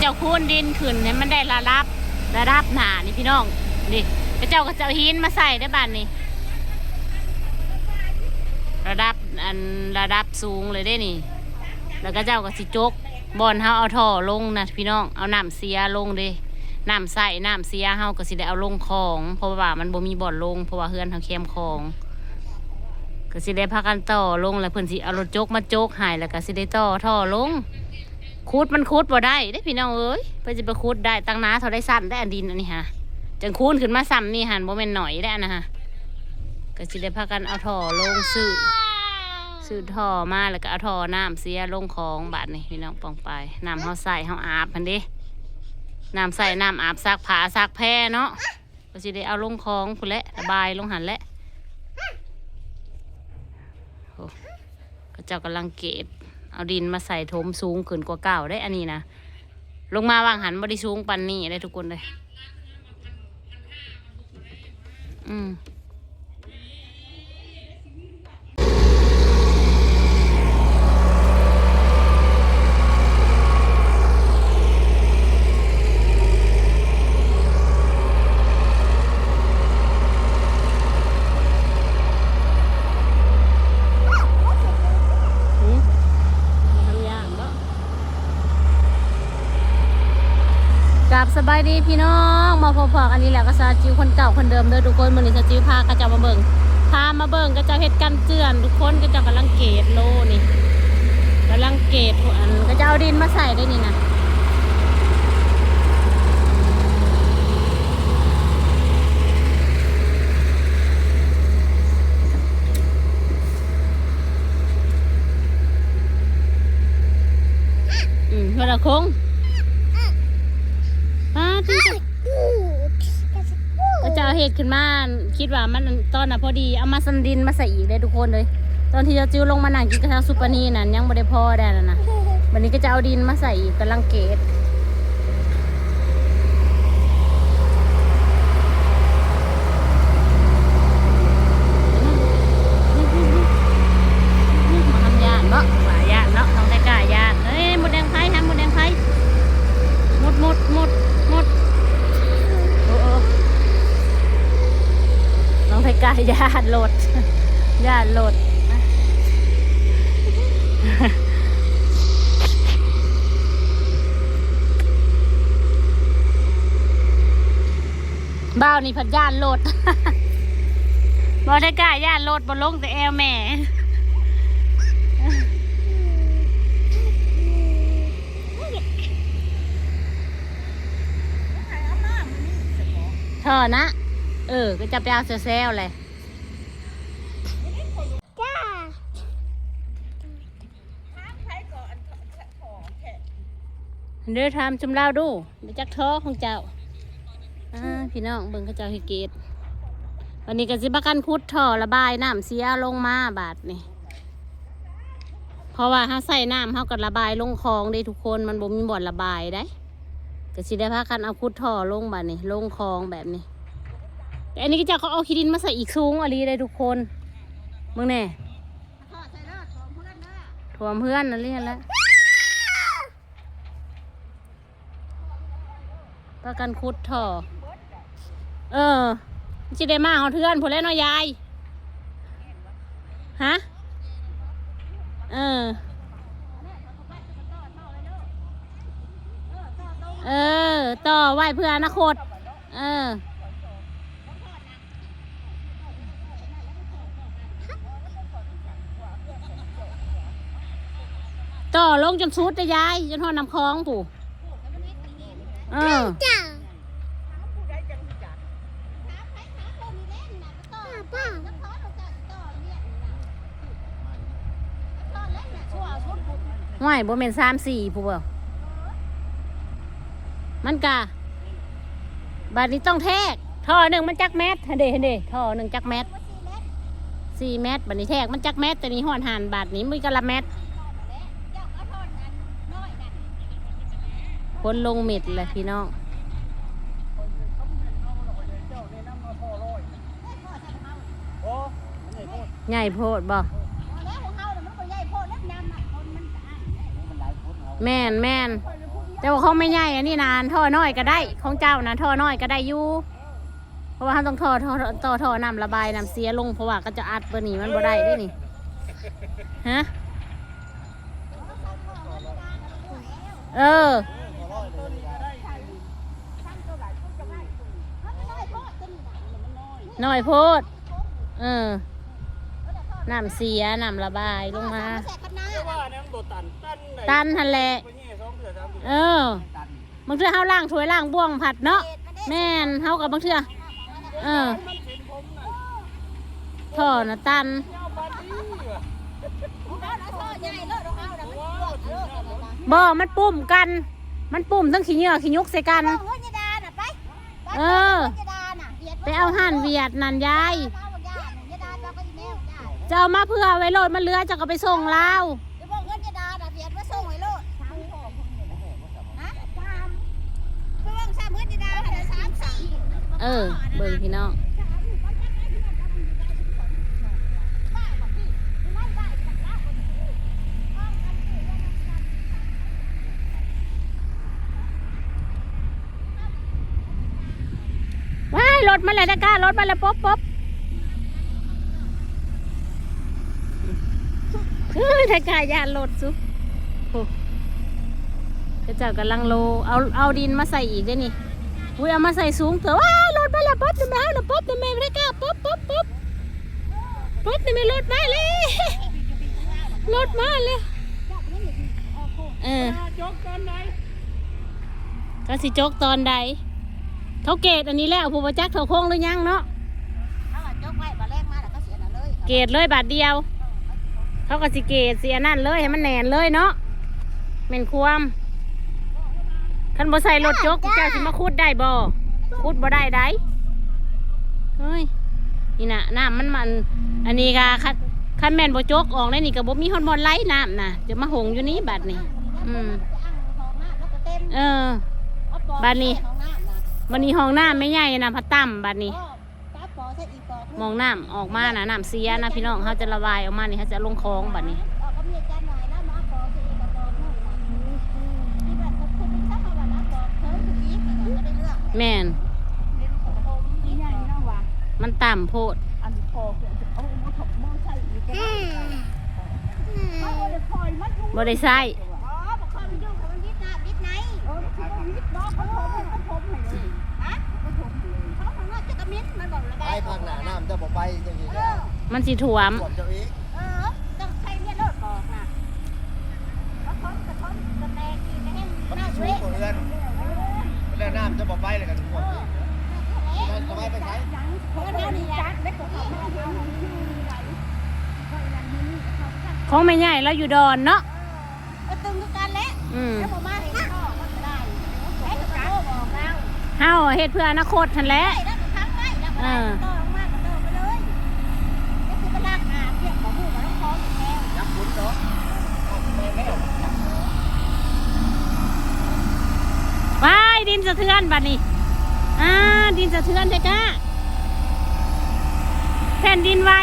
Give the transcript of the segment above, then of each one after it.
ເຈົ້າຄູນດິນຂຶ້ນໃຫ້ມັນໄດ້ລະດັບ ລະດັບໜ້ານີ້ພີ່ນ້ອງ ນີ້ ເຂົາເຈົ້າກໍຈະເອົາຫີນມາໃສ່ເດ້ບາດນີ້ ລະດັບ ອັນ ລະດັບສູງເລີຍເດ້ນີ້ ແລ້ວເຂົາເຈົ້າກໍຊິຈົກ ບ່ອນເຮົາເອົາທໍ່ລົງນະພີ່ນ້ອງ ເອົານ້ຳເສຍລົງເດ້ ນ້ຳໃຊ້ນ້ຳເສຍເຮົາກໍຊິໄດ້ເອົາລົງຄອງ ເພາະວ່າມັນບໍ່ມີບ່ອນລົງ ເພາະວ່າເຮືອນເຮົາແຄມຄອງ ກໍຊິໄດ້ພາກັນຕໍ່ລົງ ແລ້ວເພິ່ນຊິເອົາລົດຈົກມາຈົກໃຫ້ ແລ້ວກໍຊິໄດ້ຕໍ່ທໍ່ລົງ ຂຸດມັນຂຸດບໍ່ໄດ້ເດ້ພີ່ນ້ອງເອີຍ ເພິ່ນຊິໄປຂຸດໄດ້ ຕັ້ງໜາເທົ່າໃດຊັ້ນໄດ້ ອັນດິນອັນນີ້ຫາ ຈັ່ງຄູນຂຶ້ນມາຊ່ຳນີ້ຫັ້ນ ບໍ່ແມ່ນໜ້ອຍເດ້ອັນນະຫາ ກໍຊິໄດ້ພາກັນເອົາທໍ່ລົງ ຊື້ ຊື້ທໍ່ມາ ແລ້ວກໍເອົາທໍ່ນ້ຳເສຍລົງຄອງ ບາດນີ້ພີ່ນ້ອງປ້ອງປາຍ ນ້ຳເຮົາໃຊ້ເຮົາອາບຫັ້ນເດ້ ນ້ຳໃຊ້ນ້ຳອາບ ຊັກຜ້າຊັກແພເນາະ ກໍຊິໄດ້ເອົາລົງຄອງພຸ້ນແຫຼະ ລະບາຍລົງຫັ້ນແຫຼະ ໂອ້ ເຂົາເຈົ້າກຳລັງເກດ ເອົາດິນມາໃສ່ຖົມສູງຂຶ້ນກວ່າເກົ່າເດ້ ອັນນີ້ນະ ລົງມາຫວ່າງຫັ້ນບໍ່ໄດ້ສູງປານນີ້ເດ້ທຸກຄົນເອີຍ ອືມ. ກາບສະບາຍດີພີ່ນ້ອງ ມາພົບພໍ້ກັນອີກແລ້ວກັບສາວຈິວຄົນເກົ່າຄົນເດີມເດີທຸກຄົນ ມື້ນີ້ສາວຈິວພາເຂົາເຈົ້າມາເບິ່ງ ພາມາເບິ່ງເຂົາເຈົ້າເຮັດກັນເຈື່ອນທຸກຄົນ ເຂົາເຈົ້າກຳລັງເກດໂລນີ້ ກຳລັງເກດ ອັນ ເຂົາເຈົ້າເອົາດິນມາໃສ່ໄດ້ນີ້ນະ ອືມ ເວລາຄົງ ປາດ ເຂົາເຈົ້າເຮັດຂຶ້ນມາ ຄິດວ່າມັນ ຕອນນະພໍດີ ເອົາມາຊັ້ນດິນມາໃສ່ອີກເດ້ທຸກຄົນເອີຍ ຕອນທີ່ເຈົ້າຈິວລົງມານັ່ງກິນກັບທາງສຸປານີນັ້ນ ຍັງບໍ່ໄດ້ພໍໄດ້ນັ້ນນະ ບັດນີ້ກໍຈະເອົາດິນມາໃສ່ອີກ ກຳລັງເກດ ບໍ່ທັນຢ້ານເນາະ ວ່າຢ້ານເນາະ ນ້ອງໄທກ້າຢ້ານ ເອີຍ ມົດແດງໄຟ ຫາມົດແດງໄຟ ມຸດ ມຸດ ມຸດ ມຸດ ໂອ້ ໂອ້ ນ້ອງໄທກ້າຢ້ານລົດ ຢ້ານລົດ ບ່າວນີ້ພັດຢ້ານລົດ ບໍ່ໄດ້ກ້າຢ້ານລົດ ບໍ່ລົງແຕ່ແອວແມ່ ທໍ່ນະ ເອີ ກໍຈະໄປເອົາແຊວໆແຫຼະ. ເດີ ຖາມຊຸມລາວດູ ໄດ້ຈັກທໍ່ຂອງເຈົ້າ? ອ່າ ພີ່ນ້ອງເບິ່ງເຂົາເຈົ້າເຮັດເກດ ບັດນີ້ກໍຊິພາກັນຂຸດທໍ່ລະບາຍນ້ຳເສຍລົງມາບາດນີ້ ເພາະວ່າເຮົາໃຊ້ນ້ຳ ເຮົາກໍລະບາຍລົງຄອງເດ້ທຸກຄົນ ມັນບໍ່ມີບ່ອນລະບາຍໃດ ກໍຊິໄດ້ພາກັນເອົາຂຸດທໍ່ລົງບາດນີ້ ລົງຄອງແບບນີ້ ແຕ່ອັນນີ້ເຂົາເຈົ້າກໍເອົາຂີ້ດິນມາໃສ່ອີກ ສູງອີ່ຫຼີເດ້ທຸກຄົນ ເບິ່ງແດ່. ຖ້ວມເຮືອນນັ້ນແຫຼະ ພາກັນຂຸດທໍ່ ເອີ ມັນຊິໄດ້ມາຮອດເຮືອນພຸ້ນແຫຼະເນາະຍາຍ ຮະ ເອີ ເອີ ຕໍ່ໄວ້ເພື່ອອະນາຄົດ ເອີ. ຕໍ່ລົງຈົນສຸດເດ້ຍາຍ ຈົນຮອດນ້ຳຂອງພຸ້ນ ເອີ ຫ້ວຍ ບໍ່ແມ່ນສາມສີ່ພຸ້ນບໍ? ມັນກະ ບາດນີ້ຕ້ອງແທກ ທໍ່ໜຶ່ງມັນຈັກແມັດ ຫັ້ນເດ ຫັ້ນເດ ທໍ່ໜຶ່ງຈັກແມັດ ສີ່ແມັດ ບາດນີ້ແທກມັນຈັກແມັດ ແຕ່ນີ້ຮອດຫັ້ນ ບາດນີ້ມີກະລະແມັດ ຄົນລົງເມັດແຫຼະພີ່ນ້ອງ ໃຫຍ່ໂພດບໍ? ແມ່ນໆ. ແຕ່ວ່າຂອງແມ່ໃຫຍ່ອັນນີ້ນະ ທໍ່ນ້ອຍກໍໄດ້ ຂອງເຈົ້ານະ ທໍ່ນ້ອຍກໍໄດ້ຢູ່ ເພາະວ່າເຮົາຕ້ອງຕໍ່ ຕໍ່ ຕໍ່ ທໍ່ນ້ຳລະບາຍນ້ຳເສຍລົງ ເພາະວ່າເຂົາເຈົ້າອັດເບີນີ້ ມັນບໍ່ໄດ້ເດ້ນີ້. ຮະ? ເອີ ນ້ອຍໂພດ. ເອີ ນ້ຳເສຍ ນ້ຳລະບາຍລົງມາ. ແຕ່ວ່າຍັງບໍ່ຕັນ ຕັນໄດ້ ຕັນຫັ້ນແຫຼະ. ເອີ ບາງເທື່ອເຮົາລ້າງຖ້ວຍລ້າງບ່ວງພັດເນາະ. ແມ່ນ ເຮົາກໍບາງເທື່ອ ເອີ ທໍ່ນະຕັນ. ບໍ່ ມັນປຸ້ມກັນ ມັນປຸ້ມທັງຂີ້ເຫຍື້ອຂີ້ຍຸກໃສ່ກັນ. ເອີ ໄປເອົາຮ້ານຫວຽດນັ້ນຍາຍ ເຈົ້າເອົາມາເຜື່ອໄວ້ໂລດ ມັນເຫຼືອເຈົ້າກໍໄປສົ່ງລາວ. ເອີ ເບິ່ງພີ່ນ້ອງ. ວ້າຍ ລົດມາແລ້ວ ໄທກ້າ ລົດມາແລ້ວ ປົບ ປົບ. ເອີຍ ໄທກ້າຢ້ານລົດສຸ ໂອ້ ເຂົາເຈົ້າກຳລັງໂລ ເອົາ ເອົາດິນມາໃສ່ອີກເດ້ນີ້. ອຸ້ຍ ເອົາມາໃສ່ສູງເຕີບ. ວ້າຍ ລົດມາແລ້ວ ປົບນຳແມ່ ເຮົານະ ປົບນຳແມ່ ໄທກ້າ ປົບ ປົບ ປົບ. ປົບນີ້ແມ່ນລົດມາແລ້ວ ລົດມາແລ້ວ. ເອີ ຈົກຕອນໃດ ເຂົາຊິຈົກຕອນໃດ? ເຂົາເກດອັນນີ້ແລ້ວ ຜູ້ບໍ່ຈັກທໍ່ໂຄ້ງຫຼືຍັງເນາະ. ເຂົາວ່າຈົກໄວ້ ບາດແລງມາແລ້ວເຂົາຊິອັນນັ້ນເລີຍ ເກດເລີຍບາດດຽວ. ເອີ ເຂົາກໍຊິເກດ ຊິອັນນັ້ນເລີຍ ໃຫ້ມັນແໜ້ນເລີຍເນາະ. ແມ່ນຄວາມ ຄັນບໍ່ໃສ່ລົດຈົກ ເຈົ້າຊິມາຂຸດໄດ້ບໍ່? ຂຸດບໍ່ໄດ້ໃດ. ເຮີ້ຍ ນີ້ນະ ນ້ຳມັນ ມັນ ອັນນີ້ກະ ຄັນ ຄັນແມ່ນບໍ່ຈົກອອກໄດ້ນີ້ ກະບໍ່ມີຮອດບ່ອນໄຫຼນ້ຳນະ ຈະມາຫົງຢູ່ນີ້ບາດນີ້. ອືມ ເອີ ບາດນີ້ ບາດນີ້ຫ້ອງນ້ຳແມ່ໃຫຍ່ນະ ພັດຕ່ຳບາດນີ້. ມອງນ້ຳອອກມານະ ນ້ຳເສຍນະພີ່ນ້ອງ ເຮົາຈະລະບາຍອອກມານີ້ ເຮົາຈະລົງຄອງບາດນີ້. ແມ່ນ ມັນຕ່ຳໂພດ. ບໍ່ໄດ້ໃຊ້. ອໍ ບັກຄອມຢູ່ ມັນວິດນ້ຳວິດໃນ ເອີ ມັນຄືບໍ່ວິດບໍ່ ເຂົາຖົມ ເຂົາຖົມໃຫ້ເລີຍ ຮະ ເຂົາຖົມໃຫ້ເລີຍ ເຂົາຂ້າງນອກຈະກະມິດ ມັນບໍ່ລະບາຍ ໄປພາກໜ້ານ້ຳເຈົ້າບໍ່ໄປຈັ່ງຊີ້ ເອີ ມັນຊິຖ້ວມ ຖ້ວມເຈົ້າອີກ ເອີ ຕ້ອງໃຊ້ວຽນໂລດບອກນະ ເຂົາຖົມກະຖົມກະແຕກອີກກະແຮງ ມັນຊິສູງກວ່າເຮືອນ ເອີ ແລ້ວນ້ຳເຈົ້າບໍ່ໄປແລ້ວກະຖ້ວມອີກ ເອີ ສະບາຍໄປໃສ ເຮືອນເຮົານີ້ແຫຼະ ຂອງແມ່ໃຫຍ່ລາວຢູ່ດອນເນາະ ເອີ ກໍຕຶງຄືກັນແຫຼະ ອືມ ແລ້ວບໍ່ມາເຮັດນອກມັນກໍໄດ້ ໃຫ້ກໍໂທບອກລາວ ເຮົາເຮັດເພື່ອອະນາຄົດຫັ້ນແຫຼະ ໄດ້ແລ້ວກໍຂັງໄວ້ ແລ້ວກໍໄດ້ ເອີ ຕໍ່ອອກມາກໍຕໍ່ໄປເລີຍ ແລ້ວຊິໄປລາກໜ້າວຽກບໍ່ຮູ້ວ່າລອງຂໍແລ້ວ ຈັບບຸນເນາະ ແມ່ນແລ້ວ ວ້າຍ ດິນສະເທືອນບາດນີ້ ອ່າ ດິນສະເທືອນແທ້ໆ ແຜ່ນດິນໄຫວ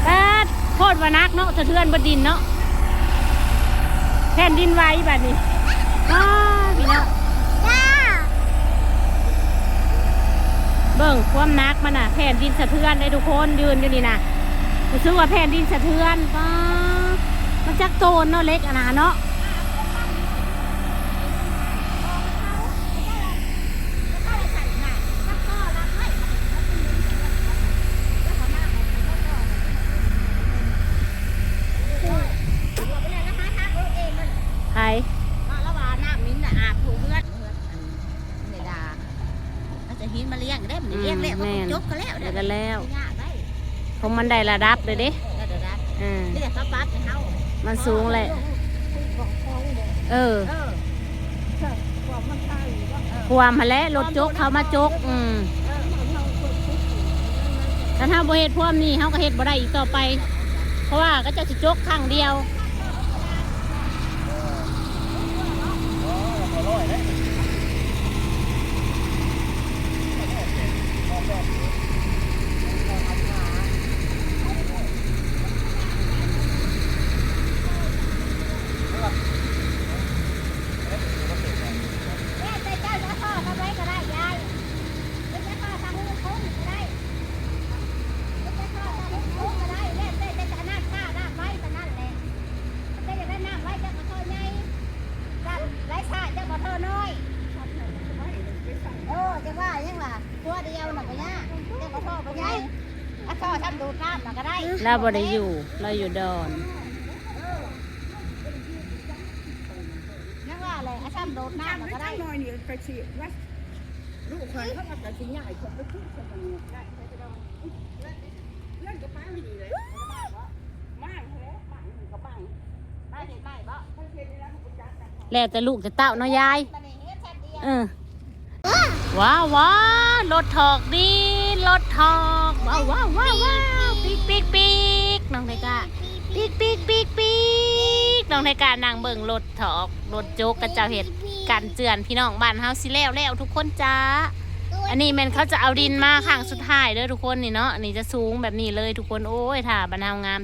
ປາດ ໂພດວ່າໜັກເນາະ ສະເທືອນເບິດດິນເນາະ ແຜ່ນດິນໄຫວບາດນີ້ ປາດ ພີ່ນ້ອງ ເບິ່ງຄວາມໜັກມັນນະ ແຜ່ນດິນສະເທືອນເດ້ທຸກຄົນ ຢືນຢູ່ນີ້ນະ ຮູ້ສຶກວ່າແຜ່ນດິນສະເທືອນ ປາດ ມັນຈັກໂຕນເນາະ ເຫຼັກອັນນັ້ນເນາະ. ໃຜ? ເຮົາຈະຫີນມາລ້ຽງເດ້ ມັນລ້ຽງແລ້ວ ອືມ ມັນກໍ ແມ່ນ ຈົກກໍແລ້ວ ແລ້ວກໍແລ້ວ ຍາກໄດ້ ຂອງມັນໄດ້ລະດັບເລີຍເດ້ ໄດ້ລະດັບ ເອີ ນີ້ແຫຼະເຂົາປັບໃຫ້ເຮົາ ມັນສູງແຫຼະ ເອີ ເອີ ຖ້ວມຫັ້ນແຫຼະ ລົດຈົກເຂົາມາຈົກ ອືມ ເອີ ຄັນເຮົາບໍ່ເຮັດພວມນີ້ ເຮົາກໍເຮັດບໍ່ໄດ້ອີກຕໍ່ໄປ ເພາະວ່າເຂົາເຈົ້າຊິຈົກຄັ້ງດຽວ. ເ ວ່າຫຍັງວ່າ ຄົວດຽວນະກໍຍາກ ແຕ່ກໍທໍ່ບໍ່ໃຫຍ່ ກະທໍ່ທຳດູດນ້ຳນະກໍໄດ້ ລາວບໍ່ໄດ້ຢູ່ ລາວຢູ່ດອນ. ຍັງວ່າແຫຼະ ອາຊ່ຳໂດດນ້ຳກໍໄດ້ ນ້ອຍນີ້ໄປຊິວ່າ ລູກຂ້ອຍເຂົາວ່າກໍຊິຍ້າຍເຂົາໄປພຸ້ນ ເຮືອນກໍປາຢູ່ນີ້ແຫຼະ ໝັ້ງຫັ້ນແຫຼະ ໝັ້ງກໍໝັ້ງ ໄປເຮັດໄມ້ບໍ່ ເພິ່ນເຮັດນີ້ລະ ຮູ້ຈັກກັນ ແລ້ວແຕ່ລູກແຕ່ເຕົ້າເນາະຍາຍ ເອີ. ວ້າວ ວ້າວ ລົດຖອກດິນ ລົດຖອກ ວ້າວ ວ້າວ ວ້າວ ວ້າວ ປີກ ປີກ ປີກ ນ້ອງໄທກາ ປີກ ປີກ ປີກ ປີກ ນ້ອງໄທການັ່ງເບິ່ງລົດຖອກ ລົດຈົກ ເຂົາເຈົ້າເຮັດກັນເຈື່ອນ ພີ່ນ້ອງບ້ານເຮົາຊິແລ້ວແລ້ວທຸກຄົນຈ້າ. ອັນນີ້ແມ່ນເຂົາຈະເອົາດິນມາຄັ້ງສຸດທ້າຍເດີທຸກຄົນ ນີ້ເນາະ ນີ້ຈະສູງແບບນີ້ເລີຍທຸກຄົນ ໂອ້ຍ ຖ້າບ້ານເຮົາງາມ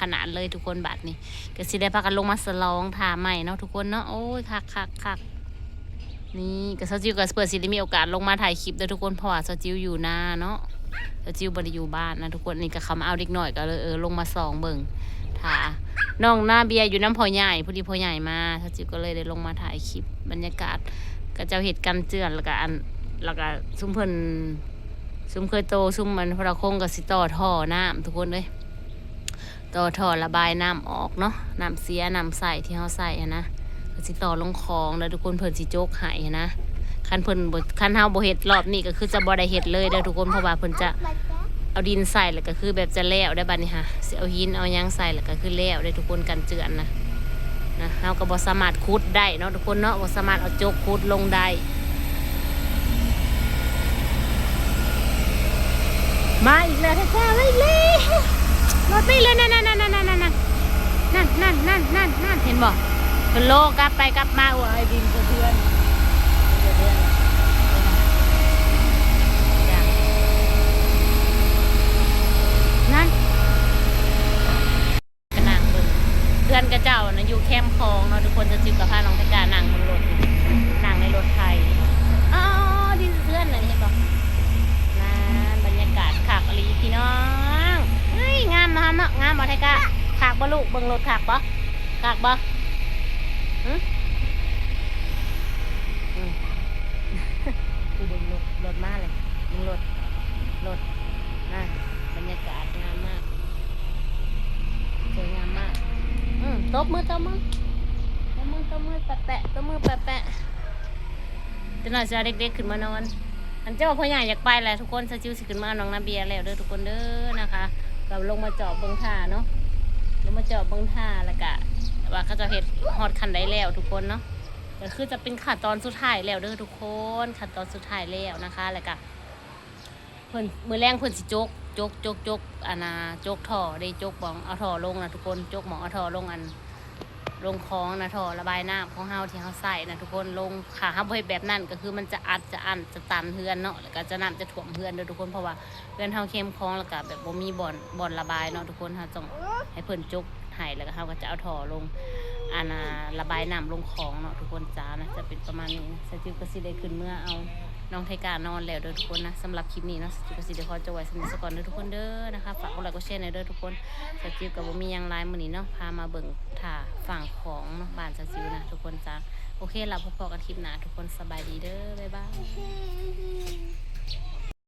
ຂະໜາດເລີຍທຸກຄົນ. ບາດນີ້ກໍຊິໄດ້ພາກັນລົງມາສະຫຼອງຖ້າໃໝ່ເນາະທຸກຄົນເນາະ. ໂອ້ຍ ຄັກໆໆ ນີ້ກໍສາວຈິວກໍເພື່ອຊິໄດ້ມີໂອກາດລົງມາຖ່າຍຄລິບເດີທຸກຄົນ ເພາະວ່າສາວຈິວຢູ່ນາເນາະ ສາວຈິວບໍ່ໄດ້ຢູ່ບ້ານນະທຸກຄົນ. ນີ້ກໍເຂົ້າມາເອົາເດັກນ້ອຍກໍເລີຍ ເອີ ລົງມາສ່ອງເບິ່ງ ຖ້ານ້ອງນາເບຍຢູ່ນຳພໍ່ໃຫຍ່ ພໍດີພໍ່ໃຫຍ່ມາ ສາວຈິວກໍເລີຍໄດ້ລົງມາຖ່າຍຄລິບບັນຍາກາດ ເຂົາເຈົ້າເຮັດກັນເຈື່ອນ ແລ້ວກໍອັນ ແລ້ວກໍຊຸມເພິ່ນ ຊຸມເຄີຍໂຕ ຊຸມອັນພໍ່ລະຄົງກໍຊິຕໍ່ທໍ່ນ້ຳທຸກຄົນເອີຍ. ຕໍ່ທໍ່ລະບາຍນ້ຳອອກເນາະ ນ້ຳເສຍນ້ຳໃຊ້ທີ່ເຮົາໃຊ້ຫັ້ນນະ ເພິ່ນຊິຕໍ່ລົງຄອງແລ້ວທຸກຄົນ ເພິ່ນຊິຈົກໃຫ້ຫັ້ນນະ. ຄັນເພິ່ນບໍ່ ຄັນເຮົາບໍ່ເຮັດລອບນີ້ກໍຄືຈະບໍ່ໄດ້ເຮັດເລີຍເດີທຸກຄົນ ເພາະວ່າເພິ່ນຈະເອົາດິນໃສ່ ແລ້ວກໍຄືແບບຈະແລ້ວໄດ໋. ບາດນີ້ຫາ ຊິເອົາຫີນເອົາຫຍັງໃສ່ ແລ້ວກໍຄືແລ້ວໄດ໋ທຸກຄົນ ກັນເຈື່ອນນະ ນະ. ເຮົາກໍບໍ່ສາມາດຂຸດໄດ້ເນາະທຸກຄົນເນາະ ບໍ່ສາມາດເອົາຈົກຂຸດລົງໄດ້. ມາອີກແລ້ວ ແທ້ໆ ມາອີກແລ້ວ ລົດມາອີກແລ້ວ ນັ້ນໆໆໆໆ ນັ້ນໆໆໆ ເຫັນບໍ່ ເພິ່ນໂລກັບໄປກັບມາ. ໂອ້ຍ ດິນສະເທືອນ ດິນສະເທືອນ ນັ້ນ. ກໍນັ່ງເບິ່ງ ເຮືອນຂະເຈົ້ານະຢູ່ແຄມຂອງເນາະທຸກຄົນ. ສາວຈິວກໍພານ້ອງໄທການັ່ງເບິ່ງລົດ ນັ່ງໃນລົດໄຖ. ອໍ ດິນສະເທືອນນະ ເຫັນບໍ່ ນັ້ນ ບັນຍາກາດຄັກອີ່ຫຼີພີ່ນ້ອງ. ເຮີ້ຍ ງາມເນາະ ງາມເນາະ ງາມບໍ່ໄທກາ? ຄັກບໍ່ລູກ ເບິ່ງລົດຄັກບໍ່ ຄັກບໍ່? ຫຶ ອືມ ກູເບິ່ງລົດ ລົດມາເລີຍ ເບິ່ງລົດ ລົດ ນະ ບັນຍາກາດງາມມາກ ສວຍງາມມາກ. ອືມ ຕົບມື ຕົບມື ຕົບມື ຕົບມືແປະໆ ຕົບມືແປະໆ. ຈັກໜ້ອຍຊິເອົາເດັກໆຂຶ້ນມານອນ. ອັນເຈົ້າພໍ່ໃຫຍ່ຢາກໄປແຫຼະທຸກຄົນ ສາວຈິວຊິຂຶ້ນມາເອົານ້ອງນາເບຍແລ້ວເດີທຸກຄົນເດີ ນະຄະ. ກໍລົງມາຈອບເບິ່ງທ່າເນາະ ລົງມາຈອບເບິ່ງທ່າ ແລ້ວກະວ່າເຂົາເຈົ້າເຮັດຮອດຂັ້ນໃດແລ້ວທຸກຄົນເນາະ. ກໍຄືຈະເປັນຂັ້ນຕອນສຸດທ້າຍແລ້ວເດີທຸກຄົນ ຂັ້ນຕອນສຸດທ້າຍແລ້ວນະຄະ. ແລ້ວກະເພິ່ນ ມື້ແລງເພິ່ນຊິຈົກ ຈົກ ຈົກ ຈົກ ອັນນ່າ ຈົກທໍ່ເດ້ ຈົກໝ່ອງເອົາທໍ່ລົງນະທຸກຄົນ ຈົກໝ່ອງເອົາທໍ່ລົງ ອັນ ລົງຂອງນະ ທໍ່ລະບາຍນ້ຳຂອງເຮົາທີ່ເຮົາໃຊ້ນະທຸກຄົນ ລົງ. ຖ້າເຮົາບໍ່ເຮັດແບບນັ້ນ ກໍຄືມັນຈະອັດ ຈະອັ້ນ ຈະຕັນເຮືອນເນາະ ແລ້ວກໍຈະ ນ້ຳຈະຖ້ວມເຮືອນເດີທຸກຄົນ ເພາະວ່າ ເຮືອນເຮົາແຄມຂອງ ແລ້ວກະແບບບໍ່ມີບ່ອນ ບ່ອນລະບາຍເນາະທຸກຄົນ. ເຮົາຕ້ອງໃຫ້ເພິ່ນຈົກໃຫ້ ແລ້ວກະເຮົາກໍຈະເອົາທໍ່ລົງ ອັນນ່າ ລະບາຍນ້ຳລົງຂອງເນາະທຸກຄົນຈ້ານະ. ຈະເປັນປະມານນີ້ນະ. ສາວຈິວກໍຊິໄດ້ຂຶ້ນເມືອເອົານ້ອງໄທການອນແລ້ວເດີທຸກຄົນນະ. ສຳລັບຄລິບນີ້ເນາະ ສາວຈິວກໍຊິໄດ້ຂໍຈົບໄວ້ສ່ຳນີ້ສາກ່ອນເດີທຸກຄົນເດີນະຄະ. ຝາກກົດໄລກົດແຊແດ່ເດີທຸກຄົນ. ສາວຈິວກໍບໍ່ມີຫຍັງຫຼາຍມື້ນີ້ເນາະ ພາມາເບິ່ງຖ້າຝັ່ງຂອງເນາະ ບ້ານສາວຈິວນະທຸກຄົນຈ້າ. ໂອເຄລະ ພົບພໍ້ກັນຄລິບໜ້າທຸກຄົນ ສະບາຍດີເດີ ບາຍບາຍ.